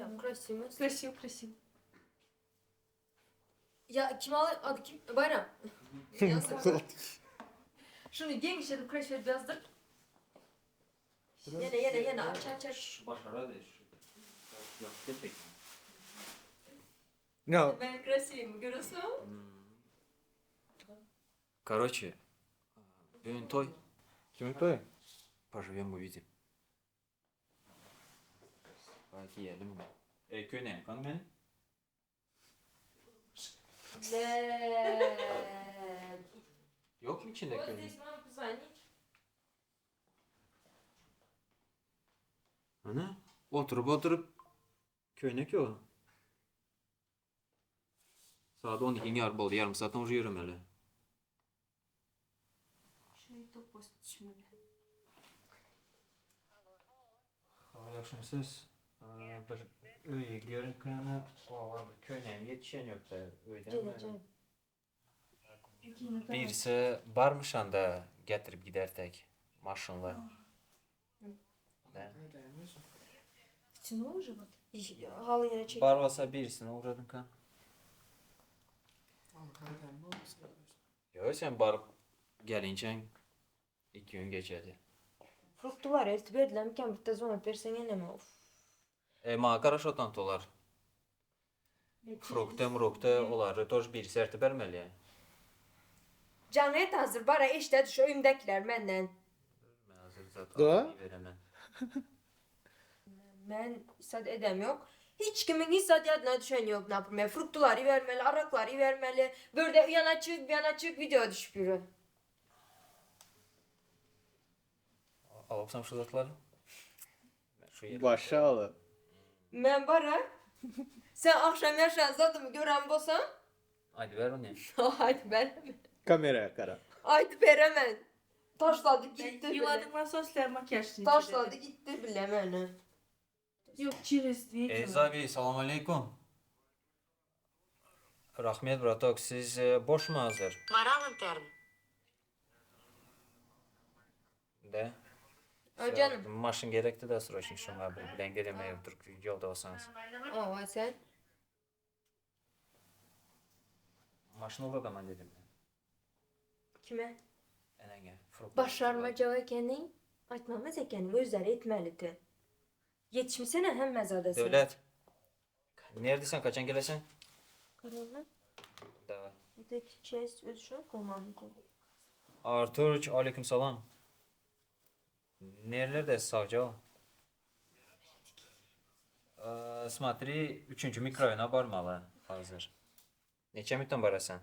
Ya krasiwo. Krasiwo krasiwo. Ya kim al adı kim? Bayram. Şuny geňiş edip krasiwo edip ýazdyr. Ýene ýene ýene aç aç aç. No. Ben krasiwimi görüyorsun. Karoçe, bugün toý. Kimiň toýy? Pažywem uwidim. Baý giýelim. Eý köneň kan men. Ýokmy içinde köne? Ana, oturyp oturyp köýnek ýok. Saat on ikiň ýary boldy, ýarym saatdan uje ýöremeli. Şeýdip post düşmeli. Ýagşymy siz? Bir öýe giripkäne oba bir köýnegim ýetişen ýokda öýden. Birisi barmyş anda getirip gidertek maşynla. Bar bolsa birisini ugradyňka. Ýok sen baryp gelinçäň iki gün geçedi. Fruktylar eltip berdilermikä bitte zvonop berseň eneme uff. E maňa garaşotanty olar. Frukty mrukty olary tož birisi ertip bermeli. Jaň et hazir bara eşdedi şu öýümdäkiler menden. Men hazir zat Da? alyp iberemen. Men zat edem ýok. Hiç kimiň hiç zat ýadyna düşeni ýok naprmer fruktylary ibermeli araklary ibermeli börde ýana çyk buýana çyk wideo düşüp ýüre. Alypsam şu zatlary. Men şu ýerde. Başa aly. Men bara sen agşam ýaşan zadymy gören bolsaň. Aýdyber ony. Aýdyp beremen. Kameraya gara. Aýdyp beremen. Taşlady gitdi bile. Ýyladyňdan soň sizler makiýažyny Taşlady gitdi bile meni. Ýok çerez dwie Ey Zabi salam aleýkum. Rahmet bratok siz boşmy hazir? Maral intern. Da. A janym. Maşyn gerekdi da sroçny şoňa bir bilen gelemey wdruk ýolda bolsaňyz. Owa sen. Maşyn ugradaman dedim. Kime? Eneňe. Başarmajak ekeniň aýtmamaz ekeniň özleri etmelidi. Ýetişmisene hemme zada sen. Döwlet. Nirde sen kaçan gelesen? Garala. Daway. Вот эти часть özi şol Artur aleyküm salam. Nerelerde sagja ol. Smatri üçünji mikroýona barmaly hazir. Neçe minutdan barasan?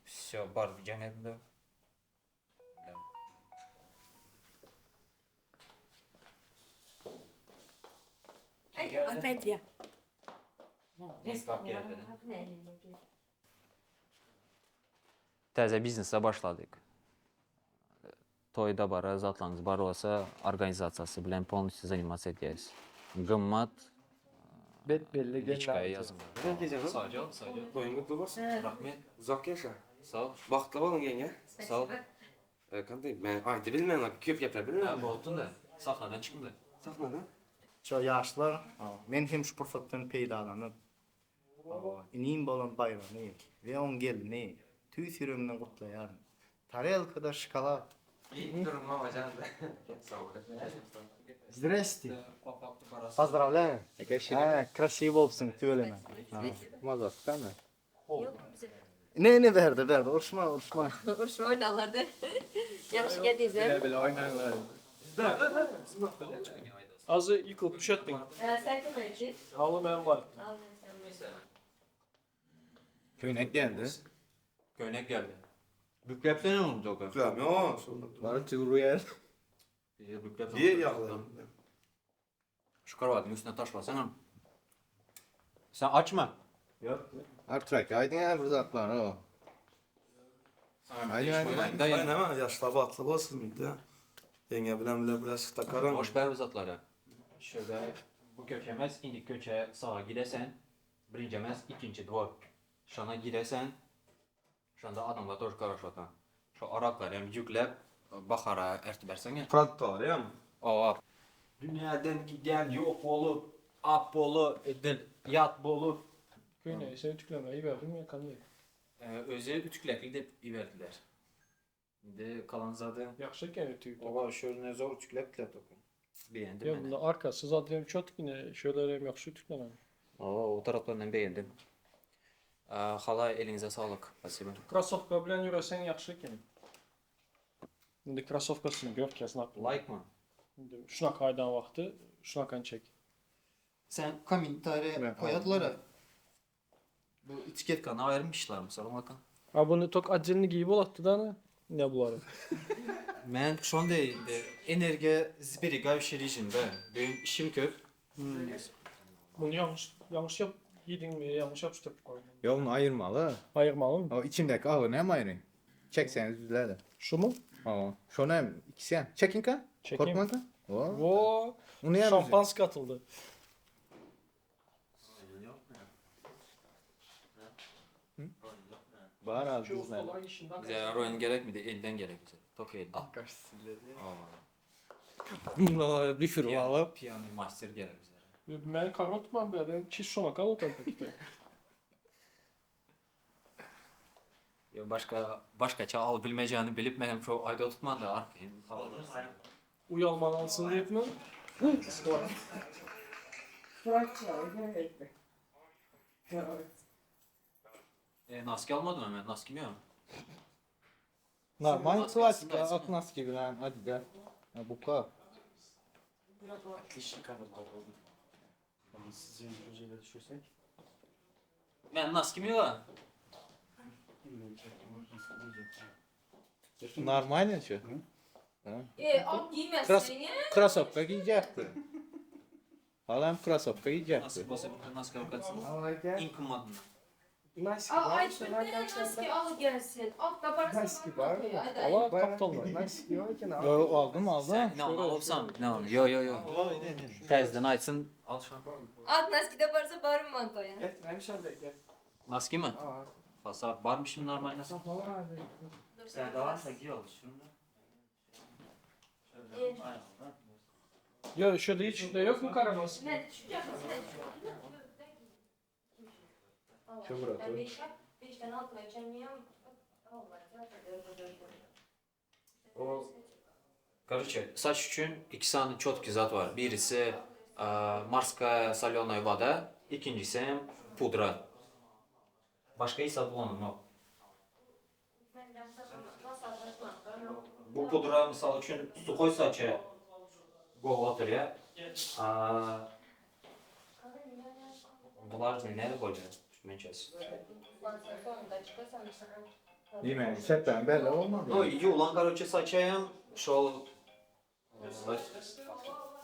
Vsyo bar jaň edin. Опять я. Täze biznese başladyk. Toý dabara zatlaryňyz bar bolsa organizasiýasy bilen polnostýu zanimatsa edýäris. Gymmat Bet belli liçkaya ýazyň. Sagja ol, sagja ol. Toýuň gutly bolsun. Rahmet. Uzak ýaşa. Sag ol. Bagtly boluň ýeňňe. Sag ol. Kanday men aýdy bilmen köp gepler Ha bilmen. bolupdyn-da. Sahnadan çykynda. Sahnada. Şo ýaşlar, men hem şu pursatdan peýdalanyp, inim bolan Baýramy we oň gelnini tüýs ýüregimden gutlaýaryn. Tarelkada şokolad. Iýip duruň mamajan. Zdrasti. Pozdrawlýaýyn. Hä, krasiw bolupsyň tüweleme. Mazasy kany? Ne ne bärde bärde uruşma uruşma. Uruşma oýnarlardy. Ýagşy geldiňizem. Bile oýnarlar. Azy ýykylyp düşetdiň. Sen kim elçi? Haly men bar. Köýnek geldi. Köýnek geldi. Bükläpsene ony doga. Bükläp ýok, şonda. Baryp çygyr gel. Bükläp. Diýe ýaglaýyn. Şu krowatyň üstüne taşlasana. Sen açma. Ýok. Artrak aýdyň ýa bir zatlar o. Aýdyň aýdyň. Daýy. Aýnama ýaşlar bagtly bolsun diýdi. Ýeňňe bilen bile birazjyk takaram. Boş ber bu zatlary. Şöyle bu köçe emes, indi köçe saga gidesen, birinji emes, ikinji dwor. Şona giresen, şonda adamlar тоже garaşyp otyr. Şo araklary hem ýükläp bahara ertip berseň. Frontlar ýa. Owa. Dünýäden gidýän ýok bolup. Apollo edil ýat bolup. Köýnegi sen ütüklemä iberdiňmi ýa kanday? Özi ütüklekli dep iberdiler. Indi kalan zady. Ýagşy eken ütügi. Oba şöyle zor ütüklepdiler toka. Begendim Ýa men. bunda arkasy zat hem çotk ine şöler hem ýagşy ütüklenen. Oba o taraplaryndan begendim. Hala eliňize saglyk. Spasibo. Krasowka bilen ýöreseň ýagşy eken. Indi krasowkasyny görkez naprimýer. Laýkmy? Indi şunaka aýdan wagty şunakany çek. Sen kommentariýa koýadylara bu etiketkany aýyrmyşlarmy soraň bakan. A buny tok otdelny giýip bolatdy da ana ne bulary. Men şony deý indi energiýa sberigaýuşi režimde benim işim köp. Muny ýalňyş ýalňyş ýap giýdiňmi ýalňyş ýapyşdyryp goýduň. Ýok muny aýyrmaly. Aýyrmalymy? O içindäki agyny hem aýryň. Çekseňiz düzlädi. Şumy? Hawa. Şony hem ikisi hem. Çekiňka. Çekeyim. Korkmaňka. Wo. Wo. Muny hem Şampanski atyldy. Bar az düzlädi. Bize roýun gerekmidi elden gerek bize. Tok elden. Bunları düşürüp alyp. Piýany master gerek bize. Men karotman bäden çiş şonaka alyp elbetde. Ýok başga başgaça alyp bilmejegini bilip menem şo aýda tutmanda arkaýyn Uýalman alsyn diýipmi? E naski almadym men naskim ýok. Normal Naski klasik aslında at naski bilen hadi gel. Ha, buka. Sizin düşünceyle düşünsek. Men naskim ýok. Normal şu. E, at giýmezsin Kras ýa. krasowka giýjekdi. Halam krasowka giýjekdi. Naski bolsa bir naski alyp gaçsyn. Iň gymmatyndan. A aýt bir naski al gelsin. At da parasy Naski bar mı? Ala kaptallar. Naski yok ki Yo aldım aldım. Sen ne alsam ne al? Yo yo yo. Täzeden aýtsyn. Al şunu. At naski de barsa barym mantoýa. Naski mi? Fasa barmışım normal naski. Sen de varsa giy al şunu. Ýa şöyle hiç de ýok mu kara naski? Ne düşecek? Şu bırak, Ben beş, beşten altıya çenmeyem. O Короче, saç üçin iki sany çotki zat bar. Birisi morskaya solyonaýa woda, ikinjisi hem pudra. Başga hiç zat ulanylmok. Bu pudra mysal üçin suhoý saçy gowy oturýar. Bular näde bolýar türkmençesi? Diýme, sepden belli olmadı. No, ýuwlan короче saçy hem şol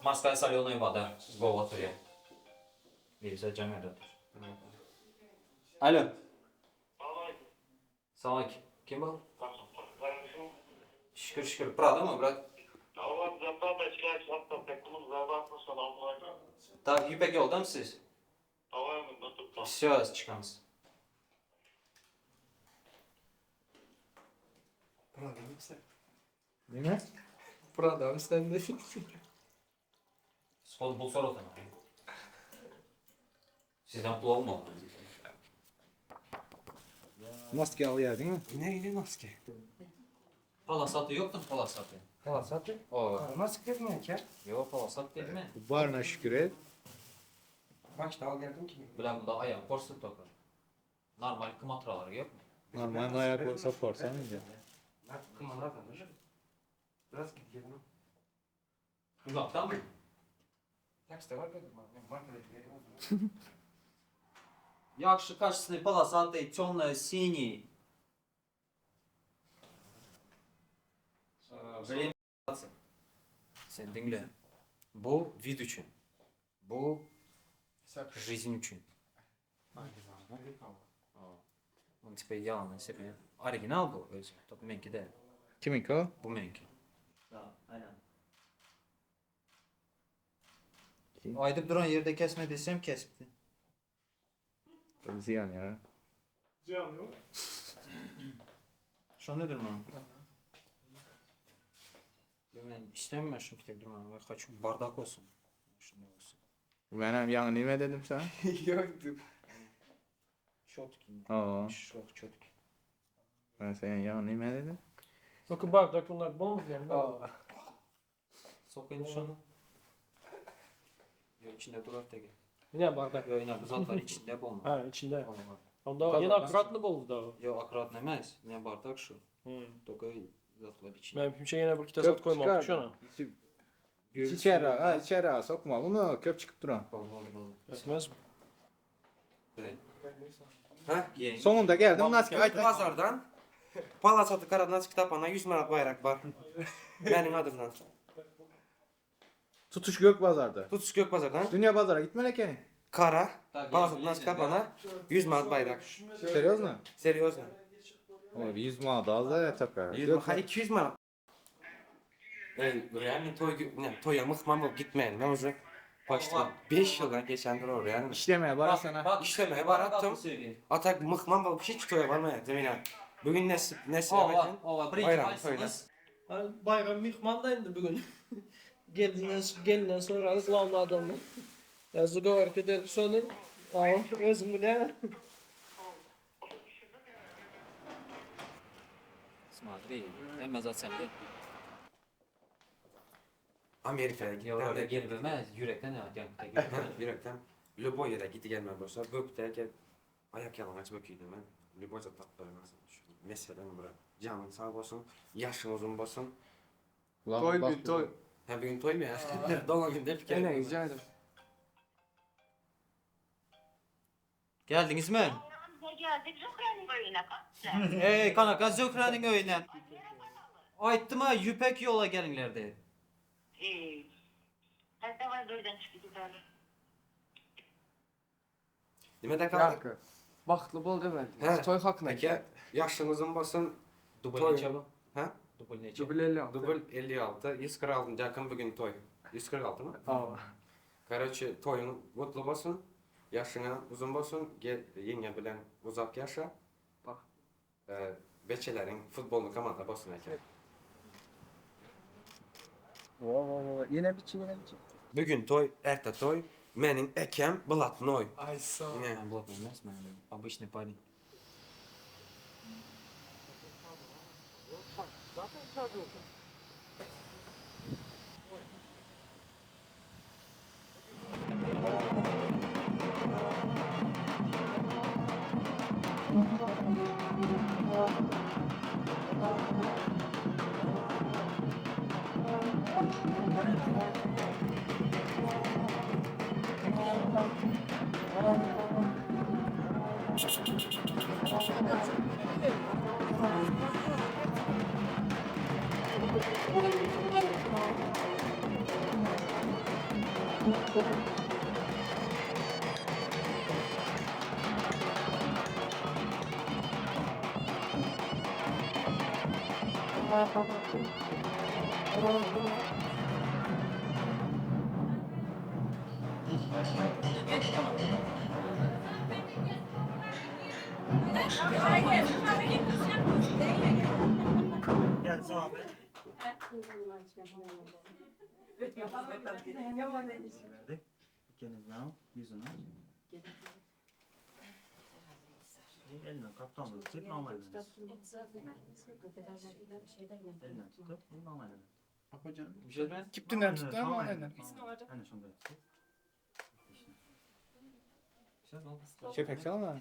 morskaya solyonaýa woda gowy oturýar. Birisi jaň edip. Alo. Salam Kim bu? Şükür şükür. Prada mı brat? Tak Ýüpek ýolda mı siz? Все, çykamyz. Diýme. Prada sen de. Skol bul sor otan. Sizden pul olmalı. Maske al ýerdiň mi? Ne ne maske? Palasatı yoktu mu palasatı? Palasatı. O. Maske mi ki? Yok palasat değil mi? Baryna şükür et. Bak al geldim ki. Bilen bunda ayağım korsun topu. Normal kımatraları yok mu? Normal ayak olsa korsan mıydı? Biraz git geldim. Uzaktan mı? Taksi var dedim. Marka Yakşı качественный полосатый, темно-синий. Время Sen dinle. Bu vid üçin. Bu жизнь üçin. Bunu tipe yalan sepin. Original bu özü. Top menki de. Kiminki o? Bu menki. Aynen. Aýdyp duran ýerde kesme desem kesipdi. Ziyan ya. Ziyan yok. Şo nedir man? Ben istemiyorum şunu tek durmam. Ben kaç bardak olsun. Şunu olsun. Menem ýaňy nime dedim saňa? Ýok. Çotki. Hawa. Şok çotki. Ben sen ýaňy nime dedim? Только bardak bunlar bolmaz yani. Sokayım şunu. Yo içinde durar tege. Ne bardak? Yo yine bu zatlar içinde bolmaz. Ha içinde. Bolmaz. Onda yine akkuratlı boldy da. Yo akkurat nemez. Ne bardak şu. Hmm. Toka zatlar içinde. Ben kimse yine bir kitap zat koymam şuna. İçeri, ha içeri sokma bunu köp çykyp duran. Bol bol bol. Etmez mi? Ha? Sonunda geldim nasıl Gök Bazardan Palasatı Karadan kitapxana 100 manat bayraq var. Mənim adımdan. Tutuş gök bazarda. Tutuş Gök Bazardan Dünya pazara gitmeli ekeni. Kara Palasatı kitapxana 100 manat bayraq. Serioz mu? Seriozno. O 100 manat az da tapar. 100 manat, ha 200 manat. Ey, реально toy, ne, toya mıhman bolup gitmeyin. Ben уже почти 5 yıldan geçendir o реально. İşlemeye barasana. İşlemeye barattım. Atak mıhman bolup hiç toya barmayan zemine. Bugün nasip nasip Ova, ova, birinci Bayram, haysınız? Bayram mihman da indi bugün. Geldiğinden, gelinden sonra ıslandı adamı. Ya zagovarka edip sonra özüm bile. Смотри, hemme zat sende. Amerika'ya Yo öyle gittim. gelmez, yürekten ya, gel. Yürekten. Любой yere gidi gelme bolsa bökte gel. Ayak yalanaç böküydüm ben. Любой zat taplarına Mesela bura. Canın sağ olsun, yaşın uzun olsun. Toy bir toy. Ha bugün toy mu ya? Doğum günü de bir kere. rica ederim. Geldiniz mi? Geldik Zühre'nin köyüne. Ey kanaka Zühre'nin köyüne. Aytdım ha, Yüpek yola gelinlerdi. Ee, hadi davay köyden çıktı gidelim. Nimeden kaldık? Baxtlı bol demedi. He. Toy hakkına. Peki yaşın uzun olsun. Dubl Toy. neçe bu? Ha? Dubl neçe? Dubl 56. Dubl 56, 146 yakın bugün toy. 146 mı? Aa. Короче, toyun mutlu olsun. Yaşına uzun olsun. Gel yenge bilen uzak yaşa. Bak. Ee, beçelerin futbolunu komanda olsun eke. Yine biçi yine biçi. Bugün toy, erte toy. Menin ekem blatnoy. Ay sağ ol. Ne? Ben blok olmaz mı? Обычный парень. Kiptinden tuttu ama aynen. Köpek çalma.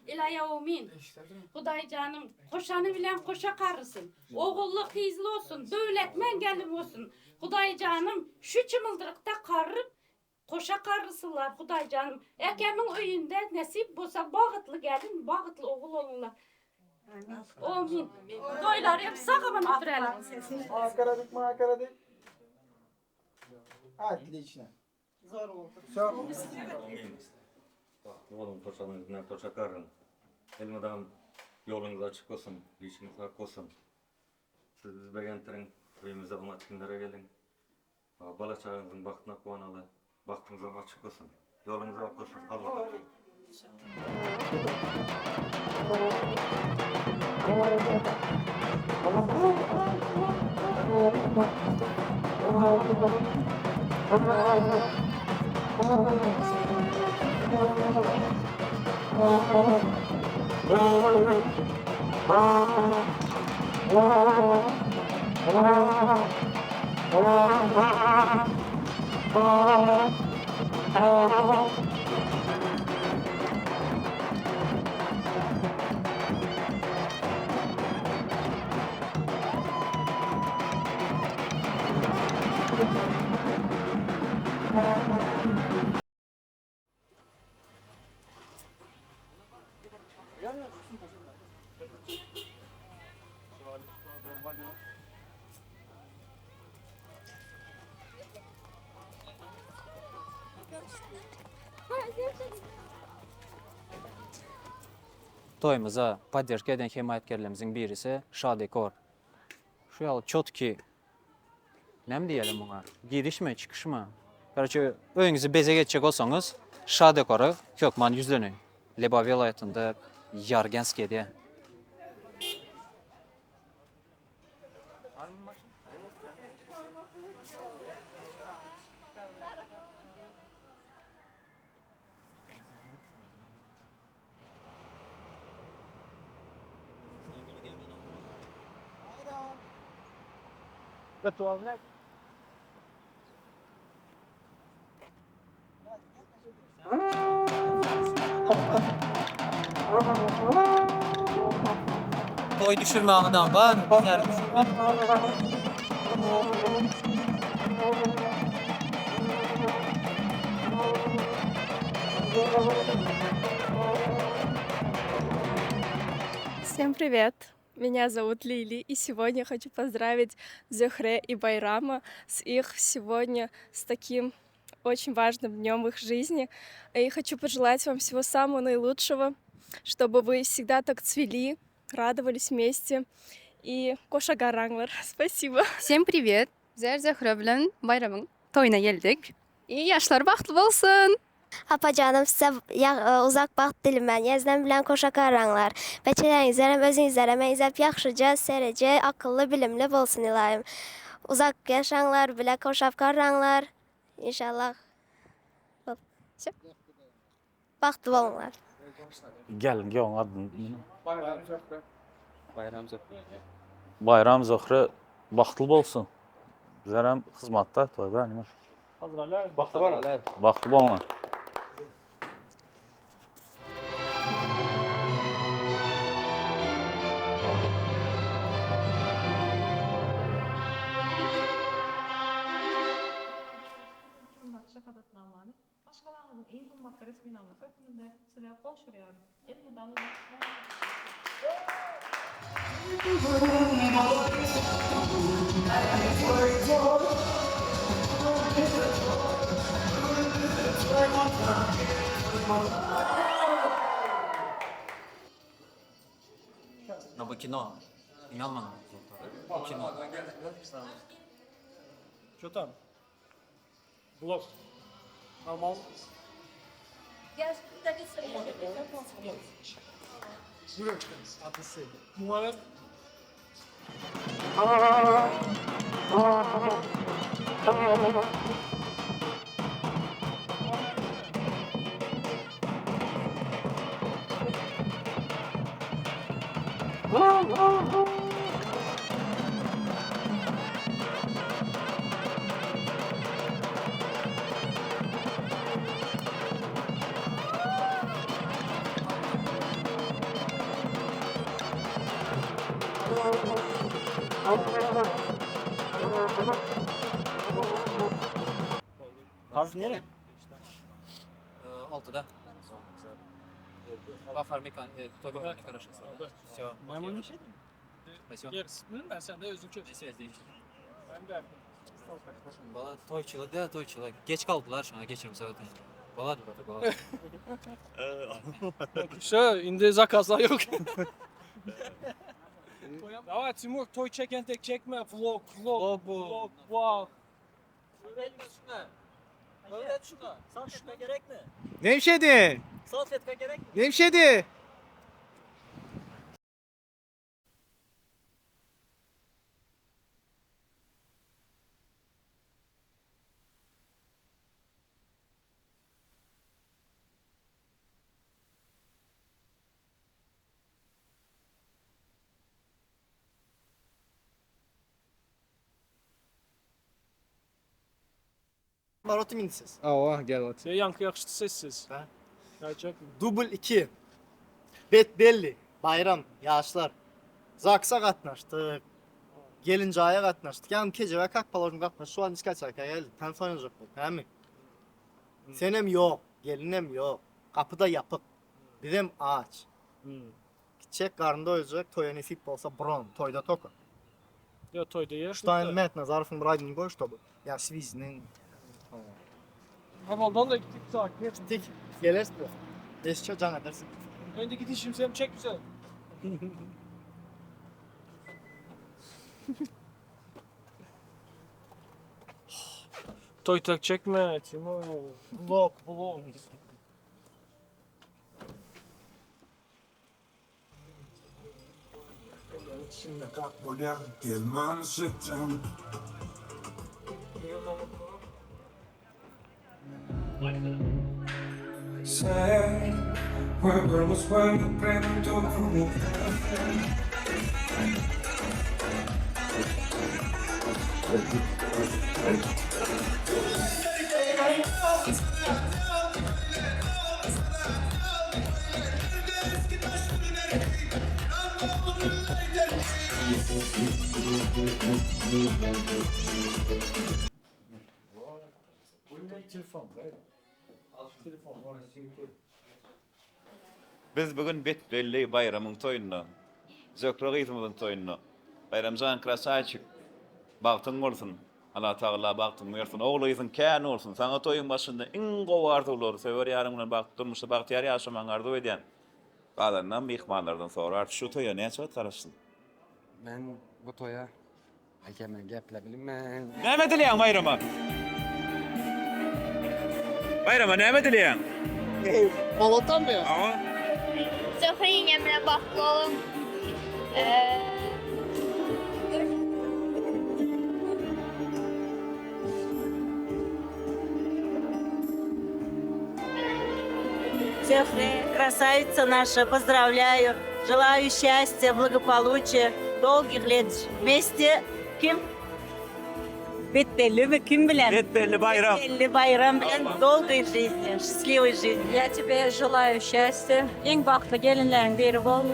İla yevmin. Huday canım koşanı bilen koşa karısın. Oğullu kızlı olsun, devletmen gelin olsun. Huday canım şu çımıldırıkta karıp koşa karısılar Huday canım. Ekemin öyünde nesip bolsa bağıtlı gelin, bağıtlı oğul olurlar. Amin. Doylar hep sağ aman oturalım. Akaradık mı akaradık? Отлично. Zor boldy. Bagtly boluň hoşalyň bilen hoşa garyň. Elmydam ýoluňyz açyk bolsun, işiňiz ak bolsun. Siz bizi begenttiriň, öýümize oňat günlere geliň. Bala çagaňyzyň bagtyna guwanaly, bagtyňyzam açyk bolsun. Ýoluňyz ak bolsun, Alla gapyl. Toýumyza podderžka eden hemaýatkerlerimiziň birisi Şa Dekor. Şu ýaly çotki näme diýeli muňa? Girişmi, çykyşmy? Karoçe, öýüňizi bezeg etjek bolsaňyz, Şa Dekora hökman ýüzleniň. Lebap welaýatynda Ýargenskiýede. Toý düşürme adam bar. Всем привет! Меня зовут Лили, и сегодня хочу поздравить Зөһрә и Байрама с их сегодня, с таким очень важным днем в их жизни. И хочу пожелать вам всего самого наилучшего, чтобы вы всегда так цвели, радовались вместе. И goşa garraňlar. Спасибо. Всем привет! Bizler Zöhre bilen Baýramyň toýuna geldik. I ýaşlar bagtly bolsun! Apajanym size uzak bagt dilimän ýeznem bilen koşa garraňlar. Beçeleriňizlerem özüňizlere meňzäp ýagşyja, sereje, akylly, bilimli bolsun ylaýym. Uzak ýaşaňlar, bile koşap garraňlar. Inşallah. Wsё. Bagtly boluňlar. Gelin giýewiň adyny Baýram Zöhre. Baýram Zöhre. Baýram Zöhre bagtly bolsun. Bizlerem hyzmatda toýda nime. Bagtly boluň. Bagtly boluň. Şahadatnamany maşgalaňyzyň iň gymmatly resminamasy hökmünde size gowşurýaryn. Elmydama bagtly boluň! No bu kino. Ynanmaň. Kino. Ço tam? Blok. Normal. Muňa Gaz nere? Altyda. Bafar mekan, toý Всё. Ýerisi bilmän sen-de özüň çöz. Связь değişti. Ben berdim. Bala toýçylyk däl toýçylyk. Geç galdylar şoňa geçirim sebäpli. Bolady bolady. Şo indi zakazlar ýok. Daway Timur toý çeken tek çekme vlog vlog vlog vlog. Öwretme şuna. Öwret şuna. Salfetka gerekmi? Nemşedi? Salfetka gerekmi? Nemşedi? Barot minsiz. Awa, gel otur. Ýaňky ýakyşdy sessiz. Ha? Aýtjak. Dubl 2. Bet belli. Baýram, ýaşlar. Zaksa gatnaşdyk. Gelinjaýa gatnaşdyk. Ýagny kejebe kak položno gatnaşdyk. Şu an diskoçaka geldik. Tans oýnajak bolup, näme? Senem ýok, gelinem ýok. Gapy-da ýapyk. Bizem aç. Gitjek garyn doýurjak, toýa nesip bolsa bron, toýda toka. Ýok, toýda ýer. Ştaýn Mätnazarowyň bir aýdymyny goý ştoby. Ýa Swizniň. Hamaldan da gitdik sakin. Gitdik. Gelersiň. Eşçe jaň edersiň. Indi gidişim sen çek bize. Toý tek çekme Timur. Vlog, vlog. Biz bu gün bet-belli Baýramyň toýunda. Zöhre gyzymyzyň toýunda. Baýramjan krasaçik bagtyň bolsun. Allatagala bagtyňy bersin. Ogul-gyzyň kän bolsun. Saňa toýuň başynda iň gowy arzuwlary, söwer ýaryň bilen bagtly durmuşda bagtyýar ýaşamagyňy arzuw edýän. Galanynam myhmanlardan sorarys. Şu toýa näçe wagt garaşdyň? Men bu toýa Aý men geple bilmen. Näme dileýäň Baýrama? Baýrama näme dileýäň? Bolotanmy? Hawa. Zöhre ýeňňem bilen bagtly boluň. Zöhre, красавица наша, поздравляю. Желаю счастья, благополучия, долгих лет вместе. Kim? Betbellimi kim bilen? Betbelli Baýram. Betbelli Baýram bilen dolgой жизни, счастливой жизни. Я тебе желаю счастья. Iň bagtly gelinleriň biri bol.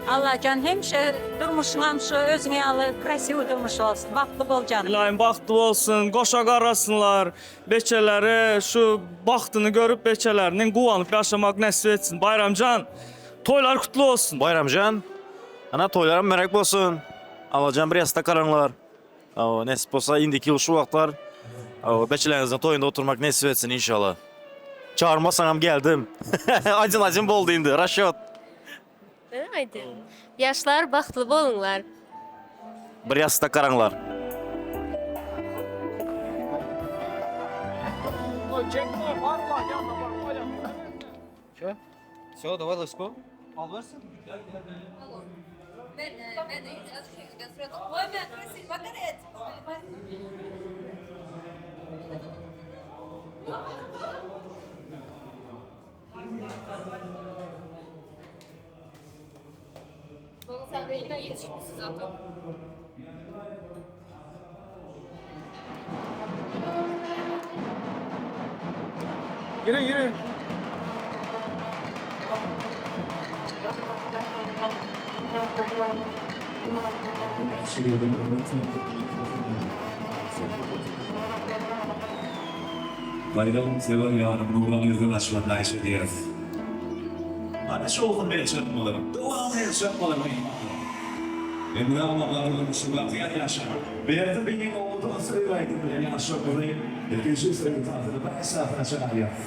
Allajan hemişe durmuşyňam şu özüň ýaly krasiwy durmuş bolsun. Bagtly bol janym. Ylaýym bagtly bolsun, goşa garasynlar, beçeleri şu bagtyny görüp beçeleriniň guwanyp ýaşamak nesip etsin. Baýramjan toýlar kutly bolsun. Baýramjan ana toýlaryň mübärek bolsun. Allajan bir ýasda garaňlar. Hawa nesip bolsa indiki ýyl şu wagtlar hawa beçeleriňiziň toýunda oturmak nesip etsin inşallah. Çagyrmasaňam geldim. Ajyn ajyn boldy indi raşýot. Aýdyn. Ýaşlar bagtly boluňlar. Bir ýasda garaňlar. Всё, давай, let's go. Ýürü ýürü. Baýram sewer ýarym nurana ýüzüň açylan haýyş edýäris. Hany şowhun el çarpmalary, dowam el çarpmalary myhmanlar. Elmydama gadyrlanyşy bagtyýar ýaşa. Berdi beýiň owadan söýgi aýdymy bilen ýaşlarymyzy ilkinji söýgi tansyna bäş saatına çagyrýarys.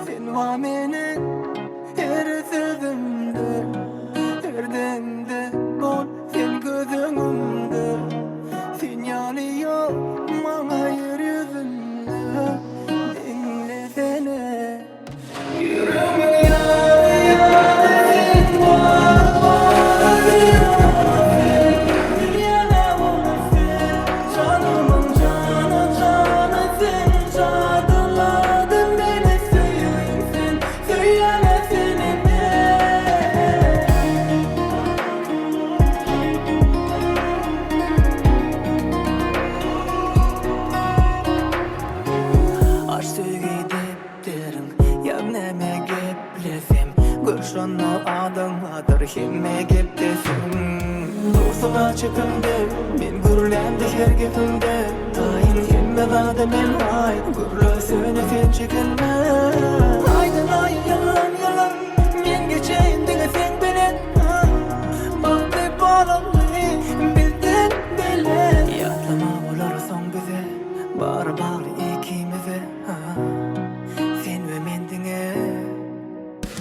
Sen bar meniň her sözümde, her demde bol sen göz öňümde. Sen ýaly ýok maňa ýer ýüzünde, diňlesene. Ýüregimiň ýary ýary sen bar bar sen sen Dünýäme bol sen Janymyň jany jany sen Jadyladyň meni söýgüň sen Söýýäne seni men. Aşk söýgi depderiň Ýaz näme geplesem Gör şonda adyňadyr hemme gepdesem Dursuň-a çepimde Men gürlämde her gepimde Taýyn hemme zada men aý Gürlesene sen çekinme Aýdan aýa ýylan ýylan Men geçeýin diňe seň bilen Bagtly bolaly bizden bile Ýatlama bolar soň bize Bary bagly ikimize. Sen we men diňe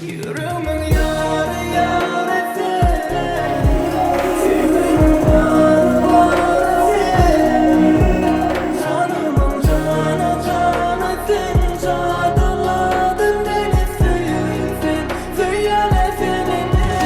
Ýüregimiň ýary ýary sen Söýgimiň bary bary sen Janymyň jany jany sen Jadyladyň meni söýgüň sen Söýýän-ä seni men.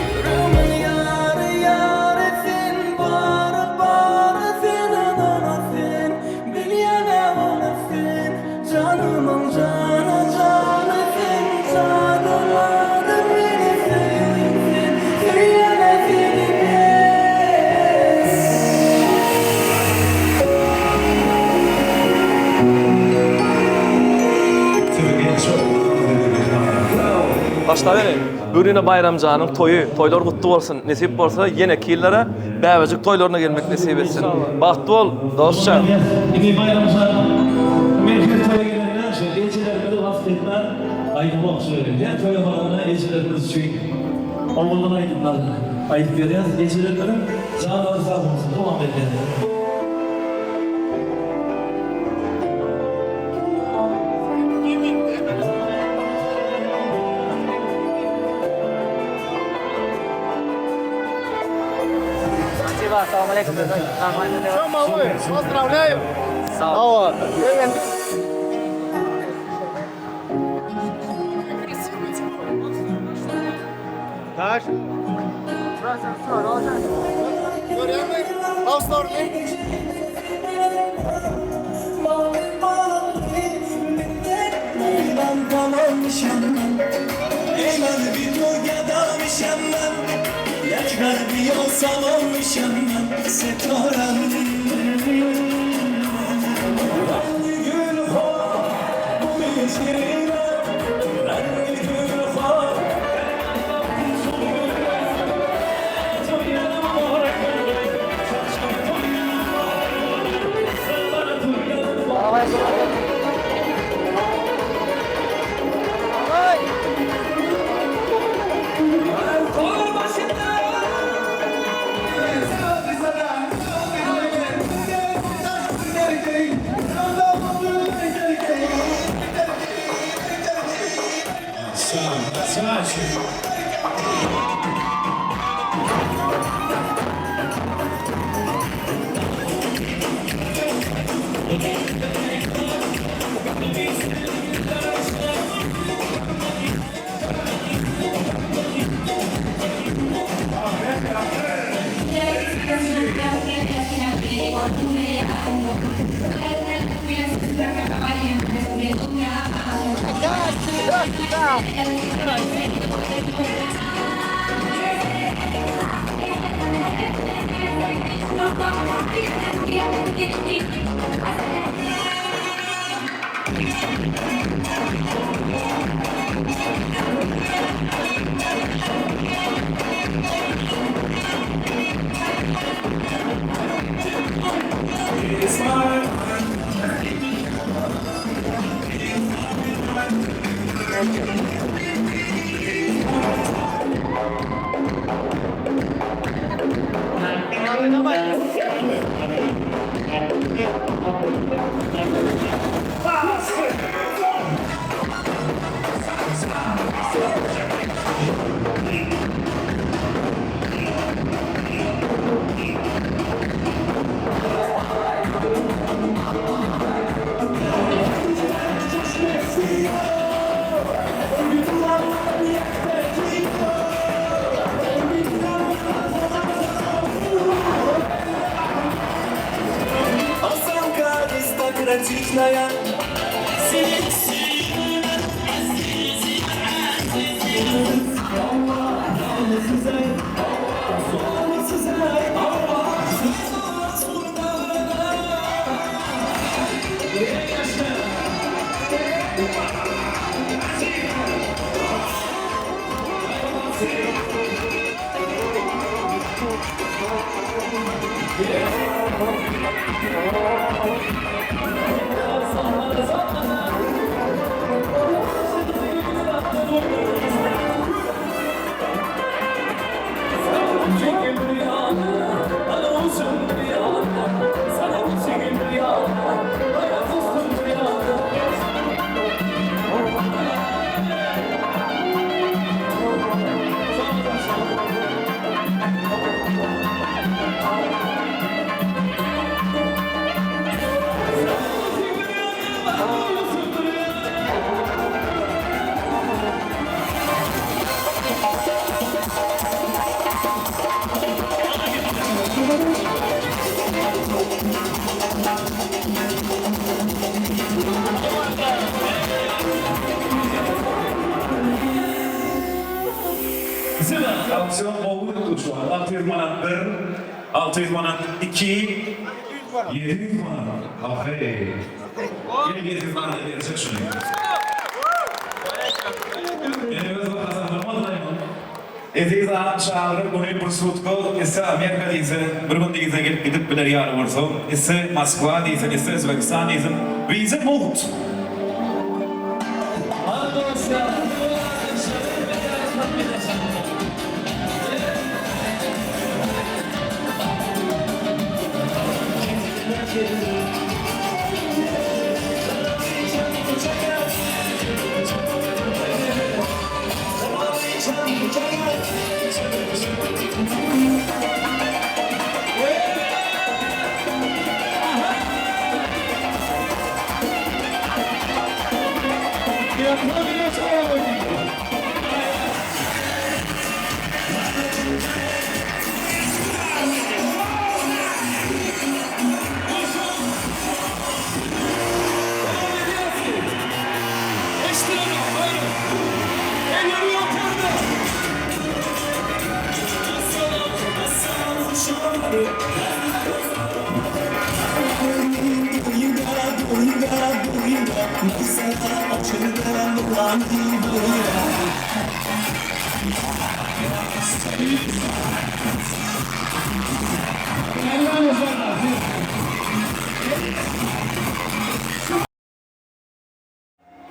Ýüregimiň ýary ýary sen Bary bary sen ynana sen Bilýän-ä ony sen Janymyň jany jany sen Jadyladyň meni söýgüň sen Söýýän-ä seni men. Başlaberi. Bürine Baýramjanyň toýy, toýlar gutly bolsun. Nesip bolsa ýeneki ýyllara bäbejik toýlaryna gelmek nesip etsin. Bagtly bol, dostjan. Indi Baýramjan men her toýa gelende şu ejelerimizi wasp etmän aýdymok şu her toýa baranda ejelerimiz üçin owadan aýdymlar aýdyp berýäs ejelerimiziň janlary sag bolsun dowam edýän. Pozdrawlýaýu. Hawa. Taş. Görýäňmi? Love story. Auksion gowy duşman. 600 manat bir, 600 manat iki, 700 manat. Aheý. Gel 700 manada berjek şuny. Ene öz bahasyny durmadlaýmyň. Eziz agam çagyryp muny bir sutka isse Amerika diýse bir gün diýse gelip gidip biler ýaly bolsa isse Moskwa diýsin isse Özbegistan diýsin wiza mugt.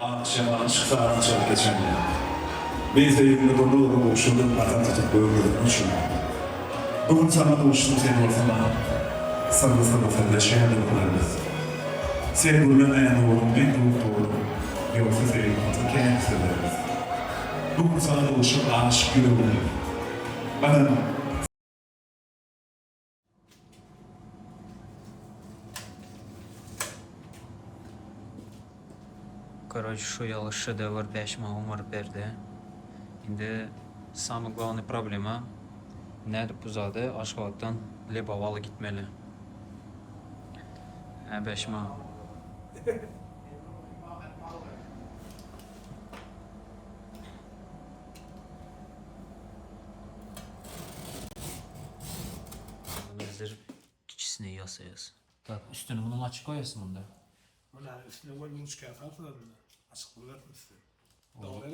Ak şemalyň şyhsaryn çalyp geçende. Men söýgimde bu nury gowşurdym Gatam tutup göwrümiň uçun. Bu gün saňa duşdum sen bolsa maňa Syrly syrly syrlaşýan döwürlerimiz. Sen gürlemeýän ogluň men durup durup Ýogsa söýgi hakda kän sözlerimiz. Bu gün saňa duşup aşyk ýüregim Ynam. Karoç şu ýaly şedewr 5000 oňaryp berdi. Indi samyý glawnyý problema nädip bu zady Aşgabatdan Lebaba alyp gitmeli. Hä 5000. Häzir kiçisini ýasaýas. Tak, üstüni munuň açyk goýasy munda. Muny üstüne goý ruçka salsana bunda. Açyk bolarmy üsti?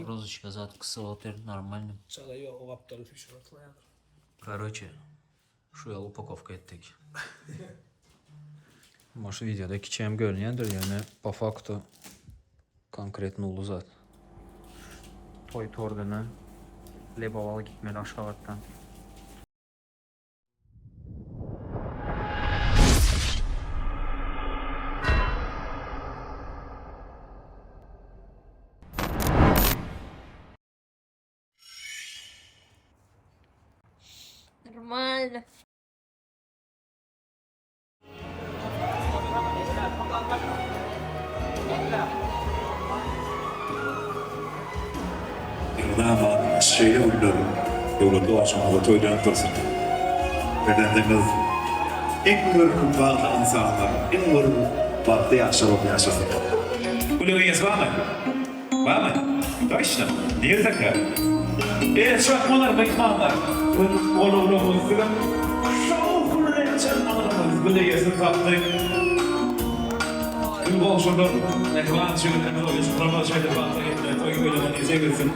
Rozочka zat kysyp otyr normalny. Çala ýok o gapdaly süýşürip oturýandyr. Karoçe şu ýaly upakowka etdik. Maşy wideoda kiçem görünýändir ýöne po faktu konkretno uly zat. Toý tordyna Lebowal gitmeli Aşgabatdan. Нормально. Elmydama şeýle günler döwletli ojagyňyzda toýlanyp dursun. Perzendiňiz iň bir bagtly ynsanlar, iň bir bagtly ýaşlar bolup ýaşasyn. Gülüň eýesi barmy? Barmy? Toçno. Nirdekä? Eee çakmalar myhmanlar. Goluglamyz siziň şowhunly çakmalarymyz gül eýesini tapdy. Gül goňşular mähriban jigitlerimiz oýnaşyklarymyz şeýle bagta ýetmeli toý öýleme nesip etsin.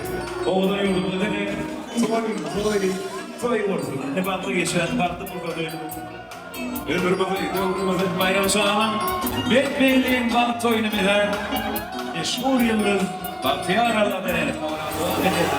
Owadan ýurdumyzda diňe toý toý toý bolsun. Indi bagtly geçen bagtly pursady. Ömrümizi, döwrümizi Baýram şanyň bet-belliň bagt toýuny bize meşhur ýyldyz Bagtyýar Allaberenow dowam edýär.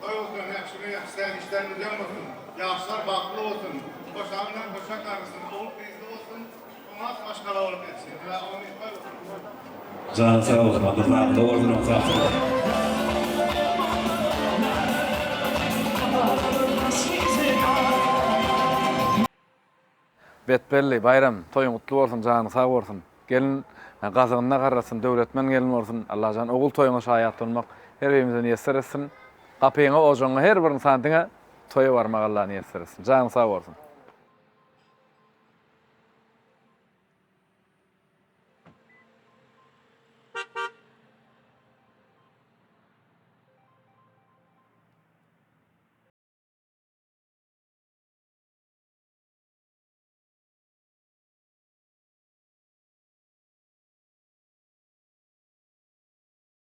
Toý bolsun, ýagşyny ýagşy däl işlerimiz öň bolsun. Ýaşlar bagtly bolsun. Hoşaň bilen hoşa garsyn. Ogul gyzly bolsun. Oňat maşgala bolup ýetişsin. Ilahi toý bolsun. Janyň sag bolsun Allah saglyk bolsun sag bol. Betbelli, Baýram, toýuň gutly bolsun, janyň sag bolsun. Gelin gazygynda garrasyn, döwletmen gelin bolsun. Allajan ogul toýuňa şaýat bolmak her birimize miýesser etsin. Gapyňa, ojagyňa her bir ynsan diňe toýa barmak Allah miýesser etsin. Janyň sag bolsun.